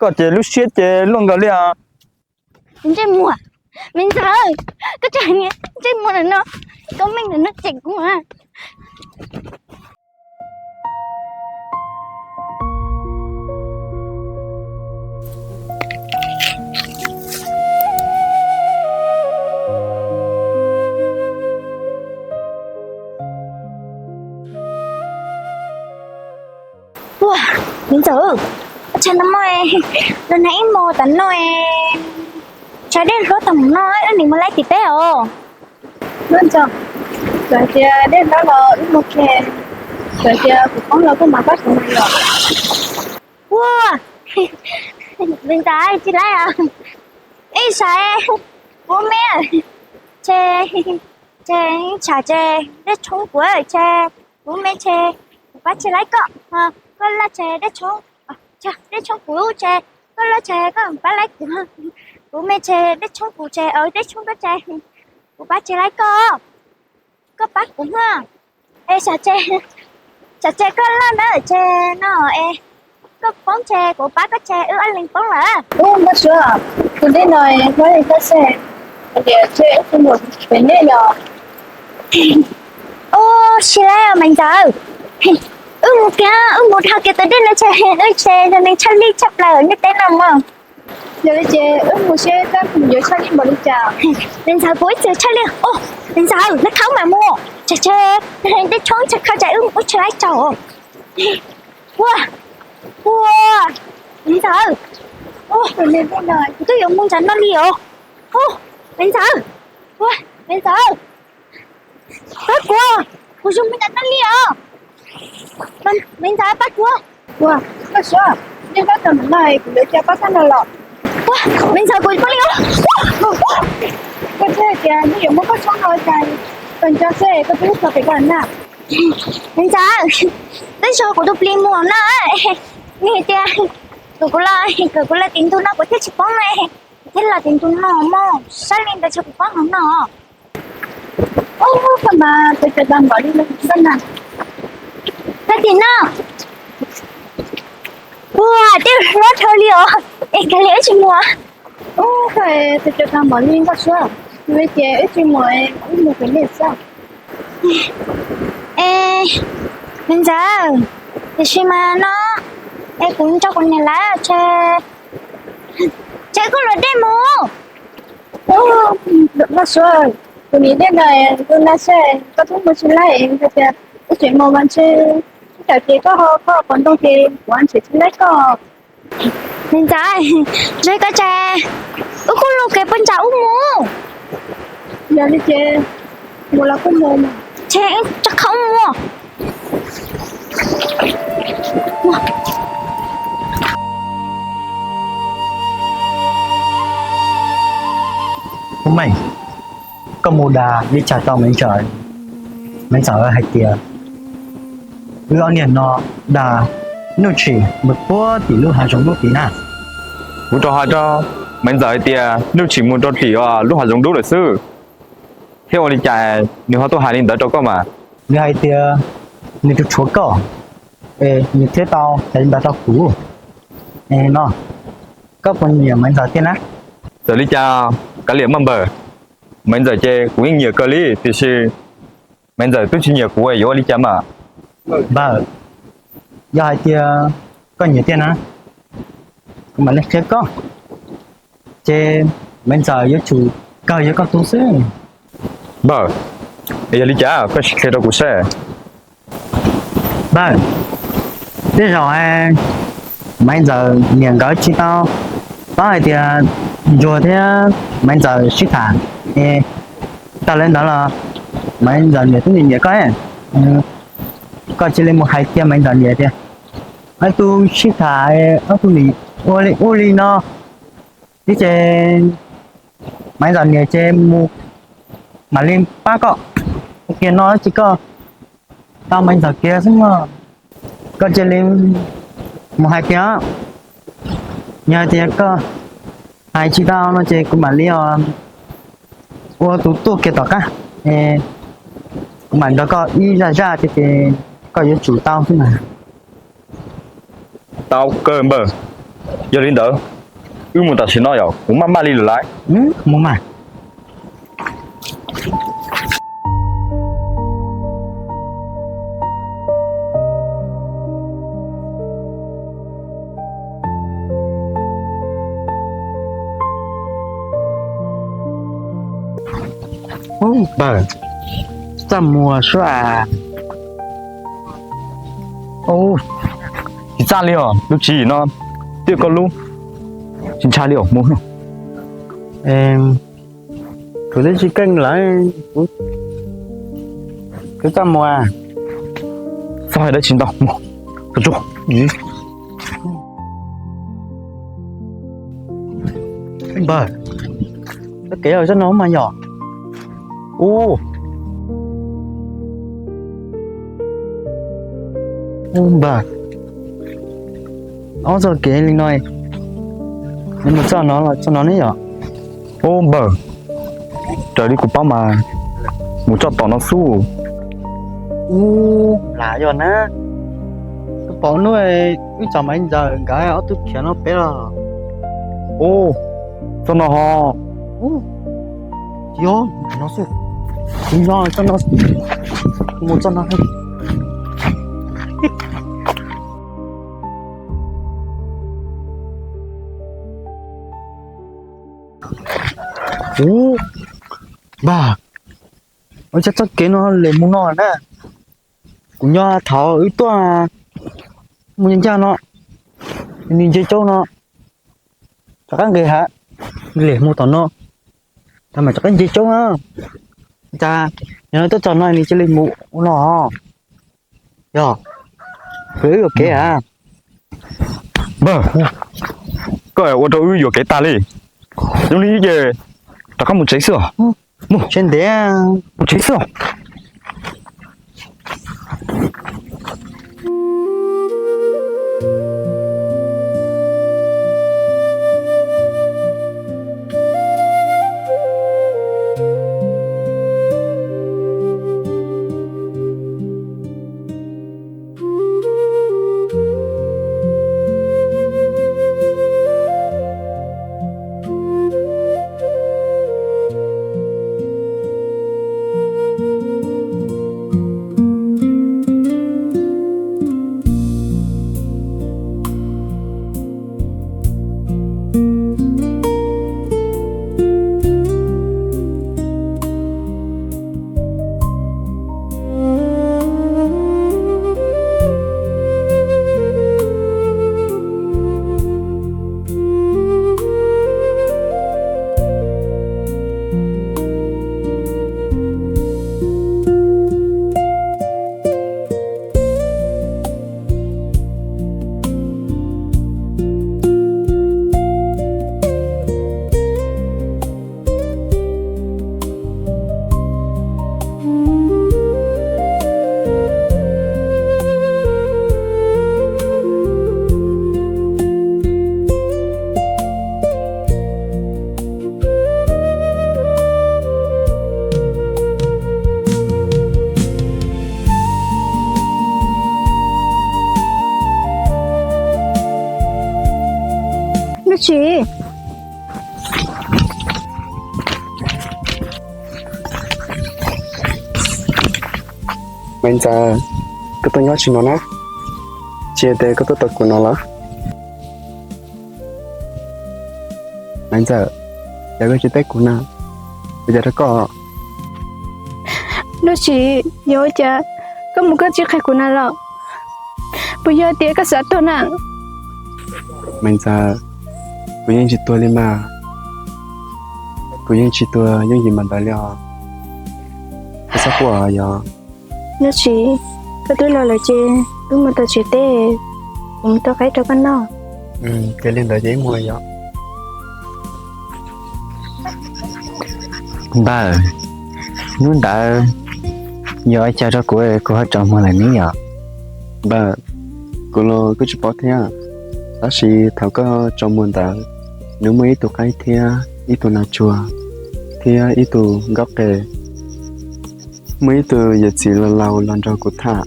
Koj ces lub siab ces luaj nkaus li os. Ntsej muag, me ntxawg, koj tseem hais ntsej muag ntawm no, koj meej ntawm no cem kuv. Ua, me ntxawg, ua tshaj no mog, los nag ib hmos tam no, tshav dej hlob tag mus no wb nim mus laij tim teb os. Ntxawg, txawm tias dej hlob los wb mus ke, txawm tias kuv poob los koj mam pab kuv mus los. Ua, me ntxawg tsis laij os, ib sab, kuv me, ces, ces tshav ces dej tshoob kuv ces kuv me ces kuv pab tsis laij koj, koj laj ces dej tshoob, dej tshoob kuv ces koj laj ces koj pab laij kuv, kuv me ces dej tshoob kuv ces dej tshoob koj ces kuv pab tsis laij koj, koj pab kuv na. Es tsam ces koj laj ntawd ces no es koj poob ces kuv pab koj ces wb ob leeg poob lawm. Ub, Nkauj Suav, tus dej no hlob li koj xwb, tias tseg wb tus muam pem nej yog. Ub, tsis laij os me ntxawg, wb mus kiag, wb mus dhau kiag tus dej no ces wb ces yog neeg tshaj lij tshaj plaws nyob teb no mog. Yog li ces wb mus seb koj yuav tshaj lij npaum li cas. Me ntxawg, kuv ib txwm tshaj lij os. Me ntxawg, nag khau mam mus, tsam ces dej tshoob tsam khau tsam wb mus tsis laij tsaug. Ua, ua, me ntxawg, kuv twb yuav mus ntsam no li os. Ua, me ntxawg, ua, me ntxawg, pab kuv, kuv zoo mus ntsam no li os. Me ntxawg, pab kuv. Ua, Nkauj Suav, nej pab tau npaum no kuv yuav cia pab koj no los. Ua, me ntxawg, kuv pab li os. Koj twb hais tias nej yuav muab koj tshoob no cas, koj nco xwb koj twb tso pem koj na. Me ntxawg, twb tso kuv tus plis mus no, nws hais tias kom kuv los, kom kuv los tim ntug no kuv thiaj tsis poob na. Kuv thiaj los tim ntug no mog, sab li ntawd ces kuv poob no no. Ub, koj mas txawv txawv tag npaum li no na. Thaj tim no. Ua, tej hlob dhau li os. Es kav liam wb tsis mus. Ub, koj txawv txawv tag npaum li Nkauj Suav, yog li ces wb tsis mus, wb mus pem nej xwb. Es, me ntxawg, tiam sis mas no es kuv nrog kuv niam lawv ces, ces koj luam dej mus. Ub, Nkauj Suav, kuv niam dej no, kuv na xwb koj twb mus tsis laij, hais tias wb tseem mus mas ntshe, ib tsam ces koj ho koj pom ntoo ces kuv ntshe tsis laij koj. Me ntxawg, ntshe koj ces wb kuj luaj kev puag nram ub mus. Yog li ces mus los kuj mus, ces rov qab mus. Ub meej, koj mus dag li cas rau Maiv Ntxawm? Maiv Ntxawm hais tias wb ob niag no dag Nuj Tshim mus puag tim lub hav zoov dub tid na. Kuv rov hais rau Maiv Ntxawm hais tias Nuj Tshim mus rau tim lub hav zoov dub lawm xwb. Thiab ua li cas nws ho tuaj hais li ntawd rau koj mas? Nws hais tias nws tus tshuav koj, es nws thiaj tau hais li ntawd rau kuv. Es no, koj puas nyiam Maiv Ntxawm tiag na? Txawm li cas kav liam maj npawg, Maiv Ntxawm ces kuv yeej nyiam kawg li, tiam sis Maiv Ntxawm twb tsis nyiam kuv yuav ua li cas mas? Npawg, yog hais tias koj nyiam tiag na, kuv mam li qhia koj. Ces Maiv Ntxawm yuav tsum kawg yog koj tug xwb. Npawg, yog li cas koj sim qhia rau kuv seb. Npawg, tej zaum Maiv Ntxawm niam nkawd tsis tau paub hais tias Ntsuag thiab Maiv Ntxawm sib tham, es tag li ntawd los Maiv Ntxawm niam twb nyiam nyiam koj. Koj cia li mus hais kiag Maiv Ntxawm niam tias ob tug sib tham, ob tug nim ua li ub li no, ib ces Maiv Ntxawm niam ces mus mam li pab koj. Ua kiag no ces koj tau Maiv Ntxawm kiag xwb mog. Koj cia li mus hais kiag, yog hais tias koj hais tsis tau no ces kuv mam li ua tus tuaj kiag tom qab, kuv mam nrog koj ib zaj zaj tiag ces koj yuav tsum tau xwb mas. Tau kawg npawg, Yog li ntawd, wb mus tam sim no yom, kuv maj maj li lawm lauj. Mus mas. Npawg, txaj muag suab. Tsis txaj li os, lub tsib no twb yog koj lub, tsis ntshai li os mus. Kuv twb tsis keej lawm, kuv txaj muag. Txhob hais dab tsi ntau, mus tsuag tsuag. Npawg, koj kev zoj no mas yog. Ub, npawg, ob txoj kev li no, nws mus txoj no los txoj no ne yom? Ub npawg, raws li kuv paub mas mus txoj tom no xwb. Ub, lam yog na, kuv pom hnub wb txog Maiv Ntxawm nkawd ob tug khiav no pem los. Ub, txoj no ho. Yog no xwb, kuv nyob txoj no, mus txoj no. Ub, npawg, ua cas txoj kev no lem mus no na? Kuv nyob thaum wb tuaj mus ncaj ncaj no, nws nce caub no, rov qab nqis hav, lem mus tom no, thaum mas rov qab nce caub na. Cas yog no tuaj txog no nws cia li mus ua no? Yog, kuv yuav kev a. Npawg, koj ua rau wb yuam kev tag li. Zoo li ces rov qab mus tsev xwb os. Mus tsev ntev, mus tsev xwb os. Nuj Tsis, Maiv Ntxawm, koj tuaj nyob tsis no na, tsis yog tias koj tuaj tos kuv no los? Maiv Ntxawm, yog koj tsis teb kuv na, kuv cia rau koj. Nuj Tsis, yog ua cas koj mus koj tsis qhia kuv na los? Puas yog tias koj xav tuag na? Maiv Ntxawm, kuv yeej tsis tuag li mas, kuv yeej tsis tuag yooj yim npaum ntawd li os. Koj txhob quaj yog. Nuj Tsis, koj twb los lawm ces wb mus tom tsev teb, kuv mus tua qaib rau koj noj. Ces li ntawd ces wb mus yom. Npawg, hnub ntawd yog ua cas rau kuv, kuv ho tsaus muag lawm ne yom? Npawg, kuv los kuj tsis paub thiab, tab sis thaum koj tsaus muag ntawd, nws muaj ib tug qaib thiab ib tug nas tsuag thiab ib tug nkaub qe, muaj ib tug yawm txiv laus laus los nrog kuv tham.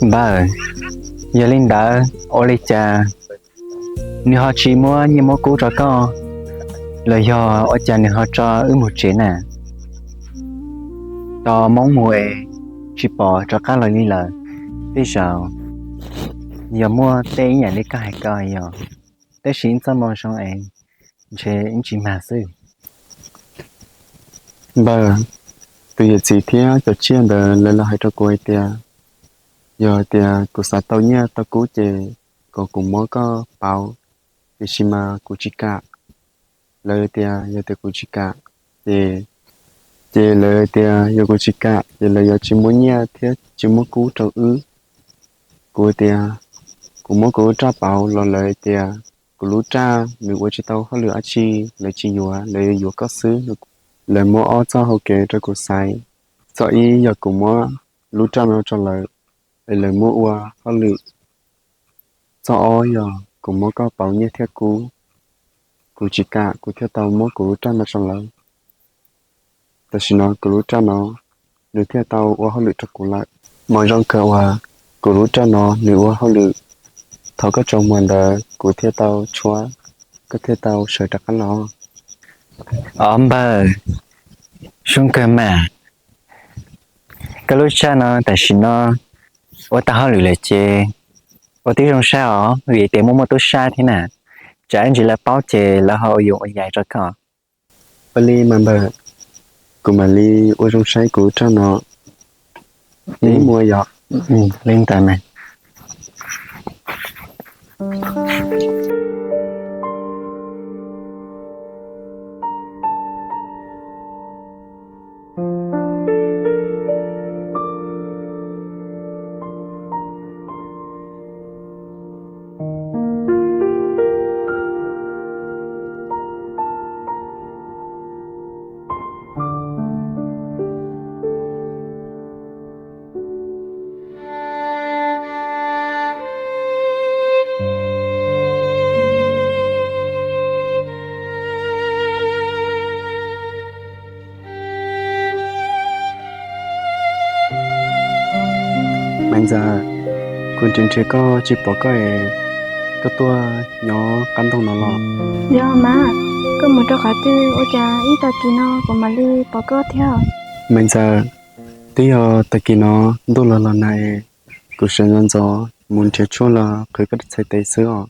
Npawg, Yog li ntawd ua li cas nws ho tsis muab nyiaj muab kub rau koj, los yog ua cas nws ho tso wb mus tsev na? Tos Hmoob mus es tsis pom rov qab los li lawm. Tej zaum yog muaj tej ib yam li koj hais ko yog, tab sis ib txoj moo zoo es ntshe ib tsis mag xwb. Npawg, tus yawm txiv thiab cov tsiaj ntawd lawv los hais rau kuv hais tias, yog tias kuv xav tau nyiaj tau kub ces kom kuv muab koj pauv, tiam sis mas kuv tsis kam. Lawv tias yog tias kuv tsis kam, ces, ces lawv tias yog kuv tsis kam ces lawv yuav tsis muab nyiaj thiab tsis muab kub rau wb. Kuv tias kuv muab kuv lub raj pauv los lawv tias kuv lub raj nws ua tsis tau hauj lwm dab tsi, lawv tsis yuav, lawv yuav yuav koj xwb. Lawv muab ob txoj hau kev rau kuv xaiv, txoj ib yog kuv muab lub raj no rau lawv, es lawv muab ua hauj lwm. Txoj ob yog kuv muab koj pauv nyiaj thiab kub, kuv tsis kam kuv thiaj tau muab kuv lub raj no rau lawv. Tam sim no kuv lub raj no nws thiaj tau ua hauj lwm rau kuv lawm. Mas zoo kawg uas kuv lub raj no nws ua hauj lwm, thaum koj tsaus muag ntawd kuv thiaj tau tshuab, koj thiaj tau sawv rov qab los. Ob npawg, zoo kawg mas. Koj lub raj no tam sim no ua tau hauj lwm lawm ces ua tib zoo saib os, vim tias muaj muaj tub sab thiab na. Tsam ib ntsis lawv paub ces lawv ho ua yuam ua yais rau koj. Ua li mas npawg, kuv mam li ua zoo saib kuv lub raj no. Ib muag yog li ntawd na. Maiv Ntxawm, kuv nrhiav nrhiav koj tsis pom koj es koj tuaj nyob qab ntoo no los? Yog mas, koj mus rau qhov twg ua cas ib tag kis no kuv mam li pom koj thiab? Maiv Ntxawm, twb yog tag kis no ntuj los los nag es kuv sawv ntxov ntxov mus nrhiav tshuaj los qhwv koj txhais tes xwb os.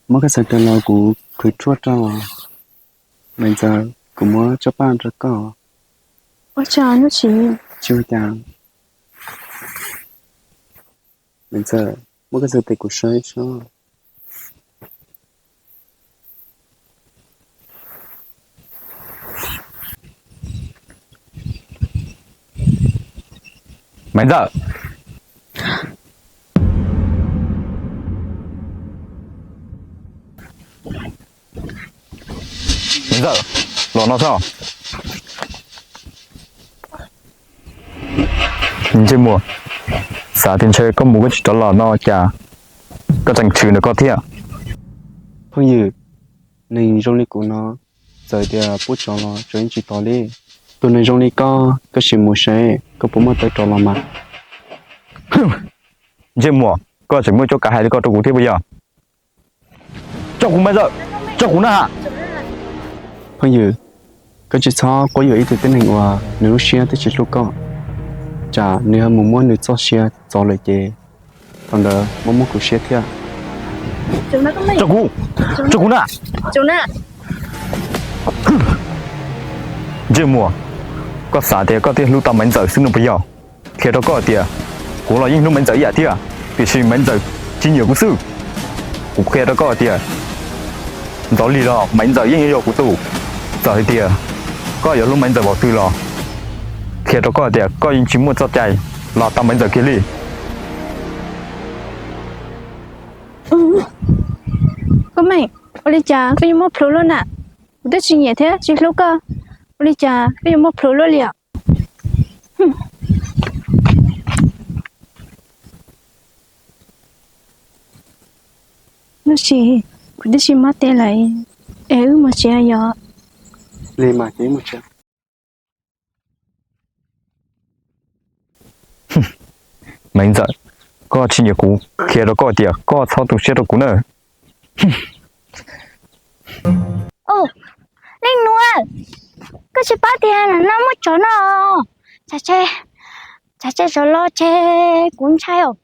Muab koj txhais tes los kuv qhwv tshuaj rau. Maiv Ntxawm, kuv muab tshuaj paj rau koj. Ua tsaug Nuj Tsiv. Tsis ua cas. Maiv Ntxawm, muab koj txhais tes kuv saib saib. Maiv Ntxawm. Maiv Ntxawm, los no tso. Ntsej muag, xav tias ntshe koj mus koj tsis rov los no cas koj tseem tshwm ntawm koj thiab. Phooj ywg, neeg zoo li kuv no, txawm tias pub tsov los tsov yeej tsis tom li. Tus neeg zoo li koj, koj sim mus seb koj puas muaj taw rov los mas. Ntsej muag, koj tseem muaj cuab kav hais li ko rau kuv thiab puas yog? Tso kuv Maiv Ntxawm, tso kuv na. Phooj ywg, koj tsis txhob quab yuam ib tug tib neeg uas nws lub siab twb tsis hlub koj, tsam nws ho mus muab nws txoj sia txov lawm ces thaum ntawd muab muab kuv siab thiab. Tso kuv, tso kuv na. Ntsej muag, koj xav tias koj thiaj hlub tau Maiv Ntxawm xwb no puas yog? Qhia rau koj tias kuv los yeej hlub Maiv Ntxawm ib yam thiab, tiam sis Maiv Ntxawm tsis nyiam kuv xwb. Kuv qhia rau koj tias ntxov li los Maiv Ntxawm yeej yuav yog kuv tus. Txawm hais tias koj yuav hlub Maiv Ntxawm npaum twg los, qhia rau koj tias koj yeej tsis muaj txoj cai los tau Maiv Ntxawm kiag li. Koj Meej, ua li cas koj yuav muaj plhus luaj na? Kuv twb tsis nyiam thiab tsis hlub koj, ua li cas koj yuav muaj plhus luaj li os? Nuj Tsiv, kuv twb tsis mob tes lawm, es wb mus tsev yom. Li mas ces wb mus tsev. Maiv Ntxawm, koj tsis nyiam kuv qhia rau koj tias koj txhob tu siab rau kuv na. Leej nuav, koj tsis paub tias no muaj tsov no, tsam tsam tsov los tseg kuv ntshai os.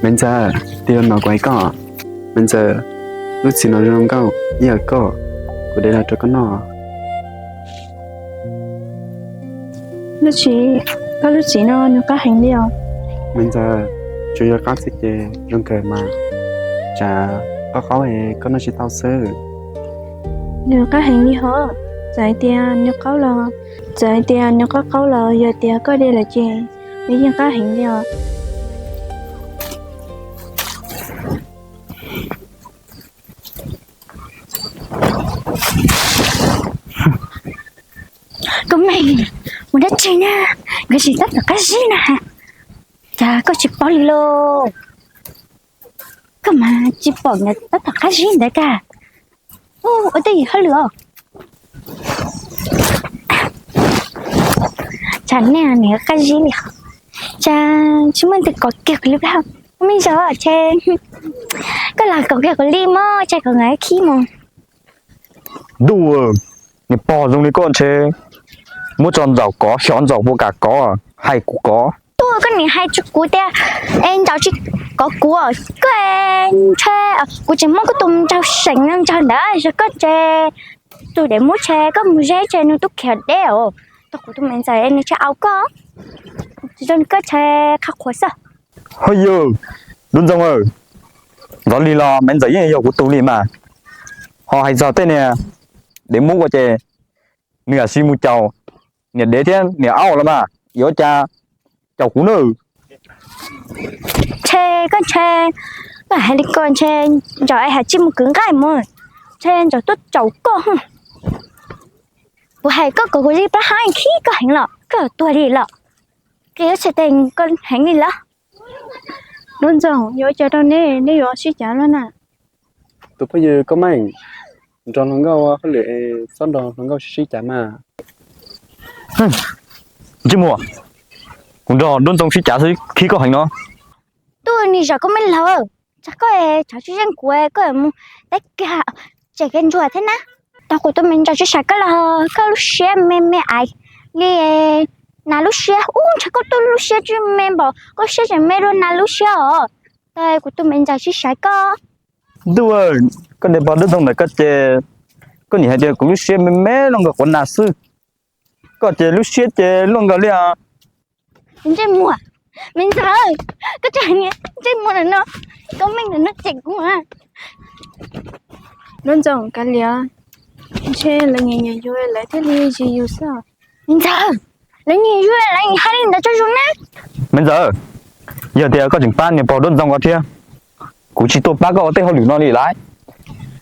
Maiv Ntxawm, twb yog no kuv hais koj. Maiv Ntxawm, lub txiv no zoo nkauj ib yam koj, kuv de los rau koj noj. Koj lub txiv no nws qab heev li os. Maiv Ntxawm, tsuas yog qab xwb ces zoo kawg mas. Tsam qaub qaub es koj noj tsis tau xwb. Nws qab heev li hos, txawm hais tias nws qaub los, txawm hais tias nws qaub qaub los yog tias koj de lawm ces nws yeej qab heev li os. Koj me, mus dab tsi na, nkawd tsis tab tom qab zib na. Cas koj tsis paub li lauj? Koj mas tsis pom nkawd tab tom qab zib ntawd kag. Ua tej yim hauj lwm os. Tsam nej niam qab zib li, tsam tsis muaj tus kov kiag kuv li plab. Me ntxawm, tsam koj lam kov kiag kuv li mog, tsam kom nkawd khib mus. Ntuj, niag pog zoo li koj ntshe muab tso ntxaum kov, xyov ntxaum puas kam kov, hais kuv kov. Tuaj koj niam hais tso kuv tias, es ntxaum tsis kov kuv, koj ntshe kuv tseem muab koj tus ntsag seem ntsag ntawd, yog koj ntshe tus dev muab ntshe koj mus zeb ntshe nws tub khiav deb os. Tau kuv tus me ntxawm nws ntshe au koj, tsis zoo koj ntshe qhov qhuas xwb. Ho yawg, Dub Ntxoo, ntxov li los me ntxawm yeej yog kuv tus li mas. Ho hais txog tej niag dev muab ua ces nws am si mus caum niam dev thiab niam aub los mas, yuav cas caum kuv na. Ntshe koj ntshe, koj hais li ko ntshe ntxawm es hais tsis mus kwv nqaij mus, ntshe ntxawm tuaj caum koj. Kuv hais koj kom kuv li plab hab khib koj heev los koj tuag li los, koj yuav tsis teg koj heev li los. Dub Ntxoo, yuav ua cas rau neb, neb yuav sib cav los na? Tus phooj ywg Koob Meej, nrog hluas nkauj ua hauj lwm es txhob nrog hluas nkauj sib sib cav mas. Ntsej muag, kuv nrog Dub Ntxoo sib cav xwb khib koj heev no. Tuaj nim zam koj me laug, tsam koj tshav tsis yeej kuv koj mus teb kag, tsem kev ntsuag thiab na. Tau kuv tus me ntxawm tsis saiv koj los koj lub siab me me aiv li. Nas lub siab, ub, ntshe koj tuaj lub siab tsis me npaum, koj siab tseem me dua nas lub siab os. Tau kuv tus me ntxawm sib saiv koj. Ntuj, koj niag pog Dub Ntxoo ntawm koj ces, koj nim hais tias kuv lub siab me me luaj nkaus quav nas xwb. Koj ces lub siab ces luaj nkaus li os. Ntsej muag, me ntxawm, koj tseem hais ntsej muag ntawm no, koj meej ntawm no cem kuv. Dub Ntxoo, kav liam, ntshe lawv nyiam nyiam yus lawv thiaj li zis yus xwb. Me ntxawm, lawv nyiam yus lawv hais li ntawd tso zoo na. Me ntxawm, yog tias koj tseem pab niag pog Dub Ntxoo ko thiab, kuv tsis tuaj pab koj ua tej hauj lwm no li lawm.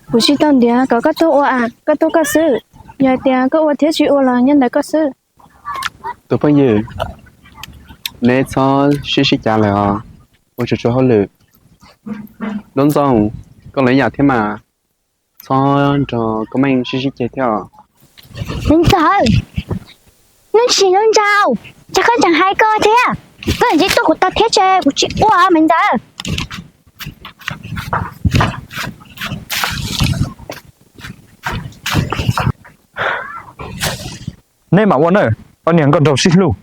Kuv tsis tau ntiav kom koj tuaj ua, koj tuaj koj xwb. Yog hais tias koj ua thiab tsis ua los nyob ntawm koj xwb. Tus phooj ywg, neb txhob sib sib cav lawm os, ua tsuag tsuag hauj lwm. Dub Ntxoo, koj los ib yam thiab mas, txhob nrog koj meej sib sib ceg thiab os. Me ntxawm, neb tsis lub ntsau, ces koj tseem hais koj thiab. Koj tseem tuaj kuv tau thiab ces kuv tsis ua me ntxawm. Neb mam ua na, ob niag nkauj nraug sib hlub.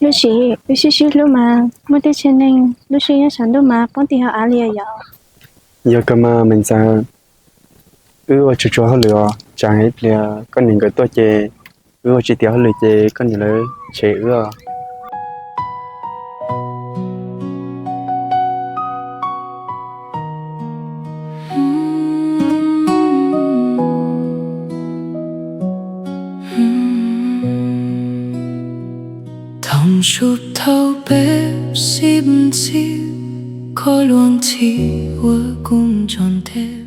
Lub siab, wb sib sib hlub mas muaj tej tsev neeg lub siab nyob saum ntuj mas poob tim hauv av li yom. Yog kawg mas me ntxawm, wb ua tsuag tsuag hauj lwm os, tsam ib pliag koj niam nkawd tuaj ces wb ua tsis tiav hauj lwm ces koj niam lawv tshem wb os. Thoom sub thauj peb sib ntxib, kho luag ntxhi ua kuj ntso ntej.